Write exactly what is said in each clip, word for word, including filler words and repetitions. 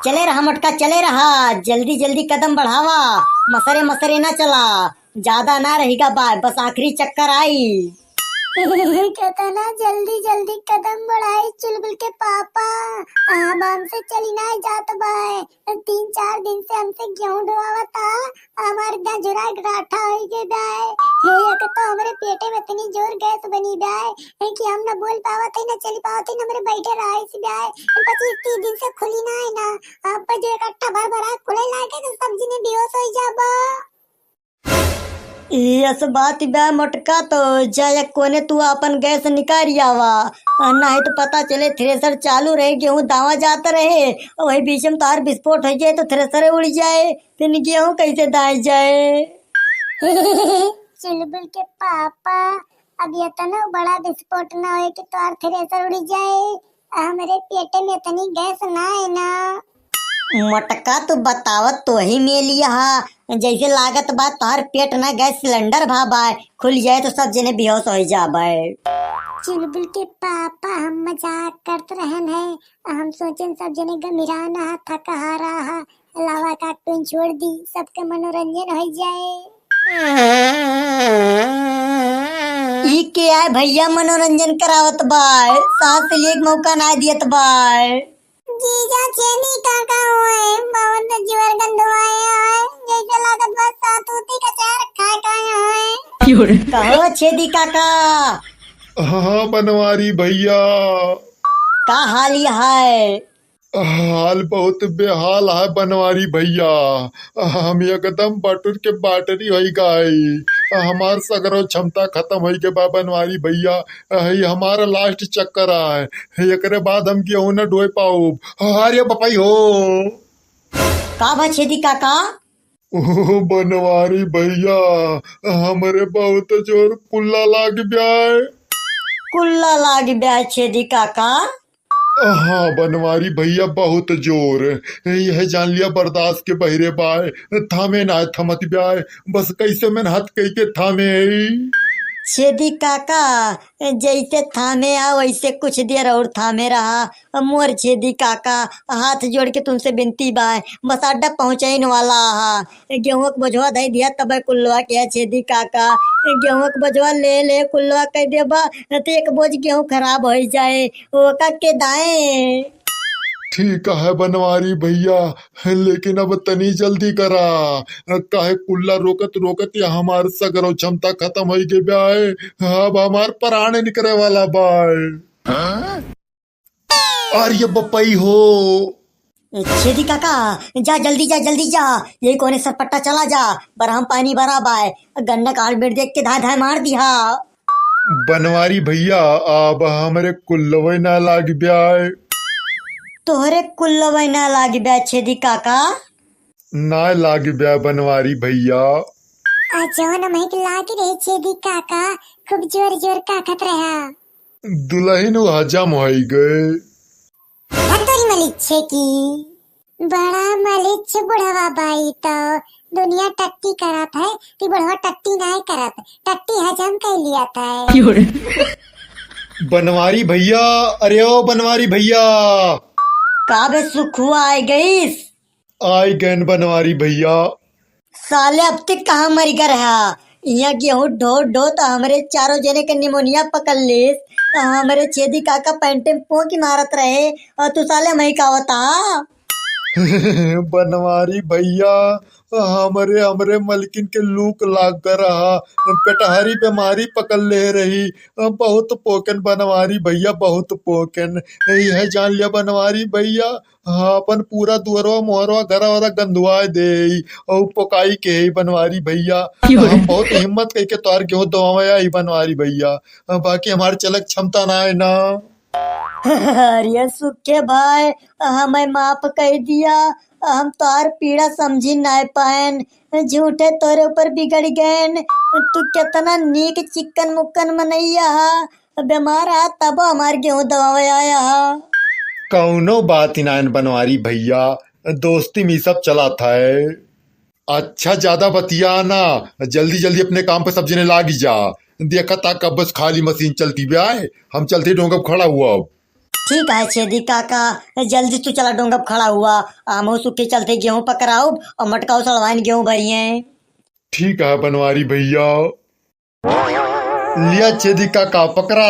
चले रहा मोटका, चले रहा, जल्दी जल्दी कदम बढ़ावा, मसरे मसरे ना चला, ज्यादा ना रहिगा बाय, बस आखिरी चक्कर आई। कितना जल्दी जल्दी कदम बढ़ाई चुलबुल के पापा, अब हमसे चली ना जात बाय। तीन चार दिन से हमसे गेहूं ढोवावता, हमार इतना झुरा घाटा होई गए बाय। हे, एक तो हमरे पेटे में इतनी जोर गैस बनी बाय कि हम ना बोल पावत है, ना चली पावत है, ना हमरे बैठे रहे से बाय। पच्चीस तीस दिन से खुली ना है ना, अब जो इकट्ठा भर भरा खुले लागे तो सब जने बेहोश होई जाबा। यस बात बा मोटका, तो जा एक कोने तू आपन गैस निकाल आवा, और नाही तो पता चले थ्रेसर चालू रहे, गेहूं दावा जात रहे, और वही बीच में तार विस्फोट हो जाए तो थ्रेसर उड़ जाए, फिर गेहूं कैसे दाए जाए? चुलबुल के पापा, अब इतना बड़ा विस्फोट ना होए कि तोर थ्रेसर उड़ जाए। हमरे पेटे में इतनी गैस ना है ना। मोटका, तू बतावत तो ही मेलिया हा, जैसे लागत बा तोहर पेट ना गैस सिलेंडर भा बाय, खुल जाए तो सब जने बेहोश हो जाबे। चुलबुल के पापा, हम मजाक करत रहन है, हम सोचन सब जने गमिरान हा, थकहारा हा, अलावा का टून छोड़ दी, सबके मनोरंजन हो जाए। ई के आए भैया मनोरंजन करावत बाय, सास से एक मौका ना दियत बाय। जीजा छेदी काका हुए, बहुत जीवर गंधवाए हैं, जैसे लागत बस सातूती का चार खा गए हैं। कहो छेदी काका। हाँ, हाँ, बनवारी भैया। का हाल है? हाल बहुत बेहाल है बनवारी भैया, हम एकदम बटुर के बाटरी होई गई। हमार सगरो क्षमता खत्म होई के बा बनवारी भैया, ये हमारा लास्ट चक्कर आए, एकरे बाद हम गेहूं न ढोए पाउब। अरे बपाई हो। का बा छेदी काका? ओ बनवारी भैया, हमरे बहुत जोर कुल्ला लाग ब्याय। कुल्ला लाग ब्याय छेदी काका? हाँ बनवारी भैया, बहुत जोर। यह जान लिया, बर्दाश्त के बहिरे बाय, थामे ना थमत ब्याय। बस कैसे मेहनत कई के थामे है। छेदी काका, जैसे थामे आ, वैसे कुछ देर और थामे रहा। मोर छेदी काका, हाथ जोड़ के तुमसे विनती बाय, बस अड्डा पहुँचइन वाला हा। गेहूं के बोझवा धइ दिया, तब कुल्लवा के छेदी काका। गेहूं के बोझवा ले ले, कुल्लवा कह देबा, न तो एक बोझ गेहूं खराब हो जाए। ओका के दाएं। ठीक है बनवारी भैया, लेकिन अब तनी जल्दी करा, काहे कुल्ला रोकत रोकत या हमार सगरो क्षमता खत्म होई गई बाय। अब हमार प्राण निकरे वाला बाय। अरे बपई हो। छेदी काका, जा जल्दी जा, जल्दी जा, यही कोने सरपट्टा चला जा, बरहम पानी भरा बाय, गन्ना का हाल मेड़ देख के धाय धाय मार दिहा। बनवारी भैया, अब हमरे कुल्लवे ना लाग ब्याय। तोहरे कुल्लवे ना लाग ब्याय छेदी काका? ना लाग ब्याय बनवारी भैया। आ जौन हमहिक लाग रहे छेदी काका, खूब जोर जोर काखत रहा। दुलहिन वो हजम होई गए। हतोरी मलिच्छे की। बड़ा मलिच्छ बुढ़वा बाई तो दुनिया टट्टी करत है, ती बुढ़वा टट्टी नाय करत, टट्टी हजम कर लिया था। बनवारी भैया, अरे ओ बनवारी भैया। का बे सुखुआ आय गईस? आय गैन बनवारी भैया। साले अब तक कहाँ मर कर रहा? यहाँ गेहूं ढो ढो तो हमरे चारों जने के निमोनिया पकड़ लेस। हमरे छेदी काका पैंटे में पोंकी मारत रहे और तू साले मई का होता। बनवारी भैया, हमरे, हमरे मलकिन के लूक लाग रहा, पेटहरी बीमारी पकड़ ले रही, बहुत पोकन बनवारी भैया, बहुत पोकन। यह जान लिया बनवारी भैया, हाँ, अपन पूरा दुअरवा मोहरवा घरा वरा गंदुआ दे और पोकाई के ही बनवारी भैया। हम बहुत हिम्मत करके तोहार गेहूं दवावे आई बनवारी भैया, बाकी हमार चलक क्षमता ना है ना। अरे सुखे भाई, हमें माफ कर दिया, हम तोहार पीड़ा समझी नाय पाएन, झूठे तोरे ऊपर बिगड़ गएन। तू कितना नीक चिक्कन मुक्कन मनैया हा, बीमार हा तबो हमार गेहूं दवावे आया हा। कौनो बात ही नायन बनवारी भैया, दोस्ती में ई सब चला था। अच्छा, ज्यादा बतिया ना, जल्दी जल्दी अपने काम पे सब जने लागी जा। देखा था कब बस खाली मशीन चलती बे आए, हम चलते डोंगब खड़ा हुआ अब। ठीक है छेदी काका, जल्दी तू चला डोंगप खड़ा हुआ, हमहू सुखे चलते गेहूँ पकराउब और मटकाऊ सड़वाइन गेहूँ भरिए। ठीक है बनवारी भैया। लिया छेदी काका पकरा।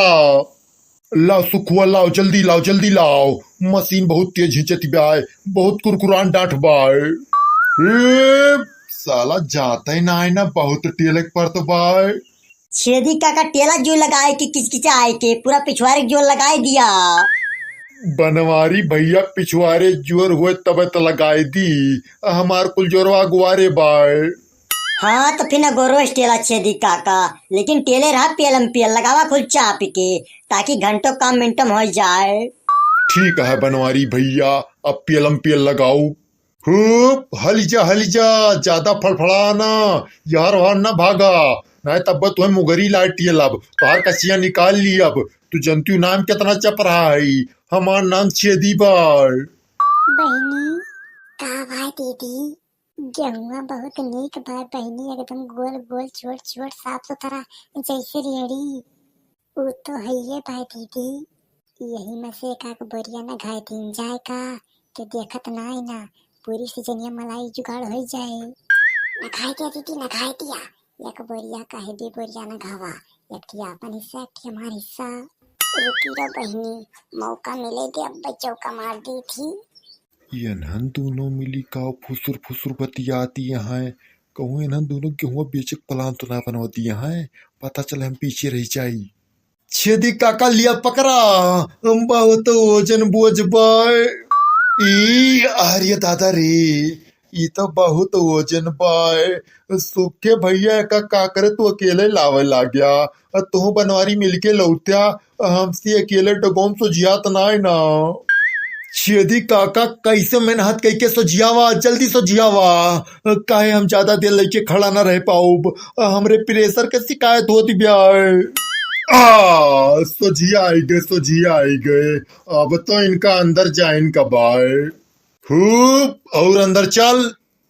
लाओ सुखुआ लाओ, जल्दी लाओ, जल्दी लाओ। मशीन बहुत तेज हिंचत बाय, बहुत कुरकुरान डांठ बाय। ए, साला जाता ही ना है ना, बहुत टेलक पड़त बाय। छेदी काका टेला जो लगाए के किचकिचाए के पूरा पिछवारे के जोर लगाए दिया। बनवारी भैया पिछवारे जोर हुए तबे तो लगाए दी, हमार कुल जोरवा गुआरे बाय। हाँ, तो फिर अगोरो स्टेला छेदी काका, लेकिन टेले रहा P L M P L लगावा खुल चाप के, ताकि घंटों काम मिनटम हो जाए। ठीक है बनवारी भैया, अब P L M P L लगाऊ। हूप, हलिजा, हलिजा, ज्यादा फड़फड़ा ना, यार वार ना भागा, नहीं तब तुम्हें मुगरी लाटिए लब, तोहार कचिया निकाल ली अब। तू जनती नाम कितना चप रहा है, हमार नाम छेदी बाय। बहिनी, का भाई दीदी? गेहुआ बहुत नीक बा बहिनी, एकदम गोल गोल, छोट छोट, साफ सुथरा, जैसे रेड़ी। उ तो हइये बा दीदी, यही में से एक आध बोरिया नघाए दिन जाए का, के देखत ना आई ना, पूरी सीजनिया मलाई जुगाड़ हो जाए। नघाए दिया दीदी, नघाए दिया, एक बोरिया काहे दू बोरिया नघावा, एक ठे आपन हिस्सा, एक ठे हमार हिस्सा। रुकी रहो बहिनी, मौका मिले दे, अब चौका मार दी थी। ये इन्हन दोनों मिली का फुसुर फुसुर बतियाती हैं, कहूँ इन्हन दोनों गेहुआ बेचे के प्लान तो ना बनवा दिया है, पता चले हम पीछे रह जाई। छेदी काका लिया पकड़ा, हम बहुत वजन बोझ बाय। ई, अरे दादा रे, ई तो बहुत वजन बाय। सुखे भैया का, का करे तू अकेले लावे लाग्या, तू बनवारी मिलके लौट्या, हमसे अकेले डगोम सोझियात नाय ना। छेदी काका, कैसे मेहनत कइके सोझियावा, जल्दी सोझियावा, काहे हम ज्यादा देर लइके खड़ा ना रह पाउब, हमरे प्रेशर के शिकायत होत ब्याय। आ, सोझिया आई गए, सोझिया आई गए, अब तो इनका अंदर जाइन का बाय। हूप, और अंदर चल।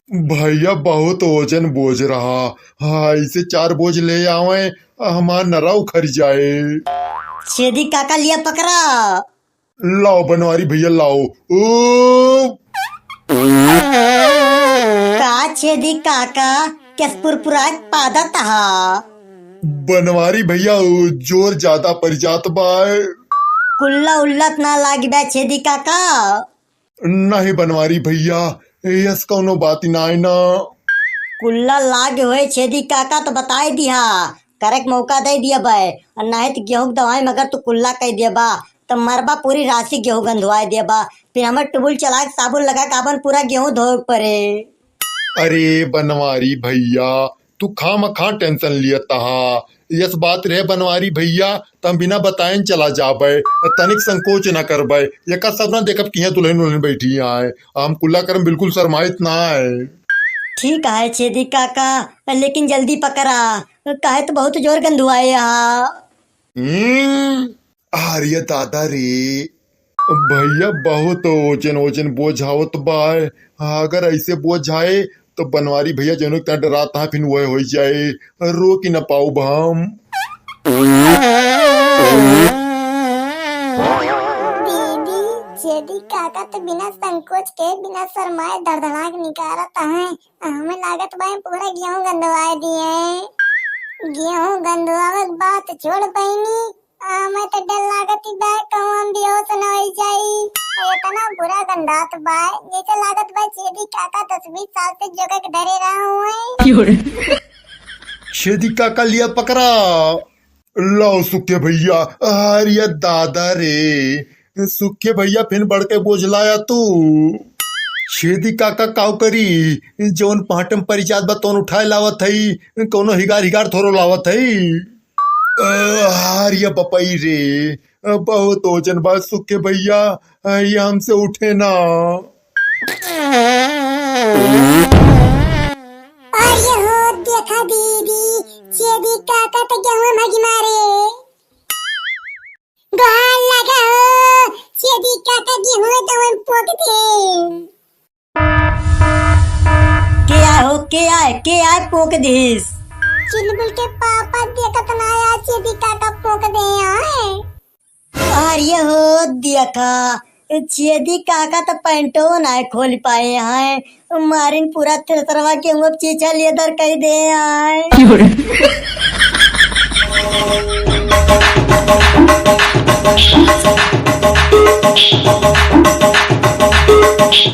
भैया बहुत वजन बोझ रहा, हाँ, इसे चार बोझ ले आवे, हमार नरा उखर जाए। छेदी काका लिया पकड़ा। लाओ बनवारी भैया लाओ। ओ! का छेदी काका, केस पुरपुरात पादत हा? बनवारी भैया, ओ, जोर ज्यादा पड़ जात बाय। कुल्ला उल्लत ना लागी बा छेदी काका? नहीं बनवारी भैया, यस कौनो बात नाय ना। कुल्ला लाग होए छेदी काका तो बताए दिहा, करेक मौका दे दिया बे, और नहीं तो गेहूं के दवाई में अगर तू कुल्ला कह दिया बा, तो मरबा पूरी राशि गेहूं गंधवाए दिया बा, फिर हमें टुबुल चला के साबुन लगा के आपन पूरा गेहूं धोए के पड़े। अरे बनवारी भैया, तू खामखा टेंशन लियत हा। यस बात रहे बनवारी भैया, त हम बिना बताएन चला जाबे, तनिक संकोच न करबे। एका सब ना देखब कि हियाँ दुल्हन उल्हन बैठी आए। हम कुल्ला करम बिल्कुल शर्माइत ना आए। ठीक है छेदी काका, लेकिन जल्दी पकड़ा, काहे तो बहुत जोर गंधुआए हा। हम्म, अरे दादा रे, भैया बहुत ओजन ओजन बोझावत बाय। अगर ऐसे बोझाए तो बनवारी भैया जौन इतना डरात हा फिर वह हो जाए, रोक ही ना पाउब हम। दीदी, छेदी काका तो बिना संकोच के, बिना शर्माए धड़धड़ाक निकारत हैं। हमें लागत बा पूरा गेहूं गंधवाए दिए। गेहूं गंधवावे के बात छोड़ बहिनी, हमें तो डर लागत ही बा कहूं हम बेहोश न हो जाई। इतना बुरा गंधात बा, जैसे लागत बा छेदी काका दस बीस साल से जोगा के धरे रहा हुए। छेदी काका लिया पकड़ा। लाओ सुखे भैया, अरे दादा रे, सुखे भैया फिर बढ़ के बोझ लाया तू। छेदी काका काव करी, जौन पहाटे में परी जात बा तौन उठाए लावत हई, कौनो हिगार हिगार थोरो लावत हई। अ, हार ये बपई रे, बहुत ओजन बा सुखे भैया, ये हमसे उठे ना। अरे हो देखा दीदी, छेदी काका तो गेहूं में भगी मारे। गोहार लगा हो, छेदी काका गेहूं में तो हम पोक दे। के आए हो, के आए, के आए पोक दिस? चुलबुल के पापा देखत ना आया, छेदी काका पोक दे आए। अरे हो देखा, छेदी काका तो पैंटो ना खोल पाए हैं, मारिन पूरा थ्रेसरवा के हुआ चीचा लेदर कह दे हैं।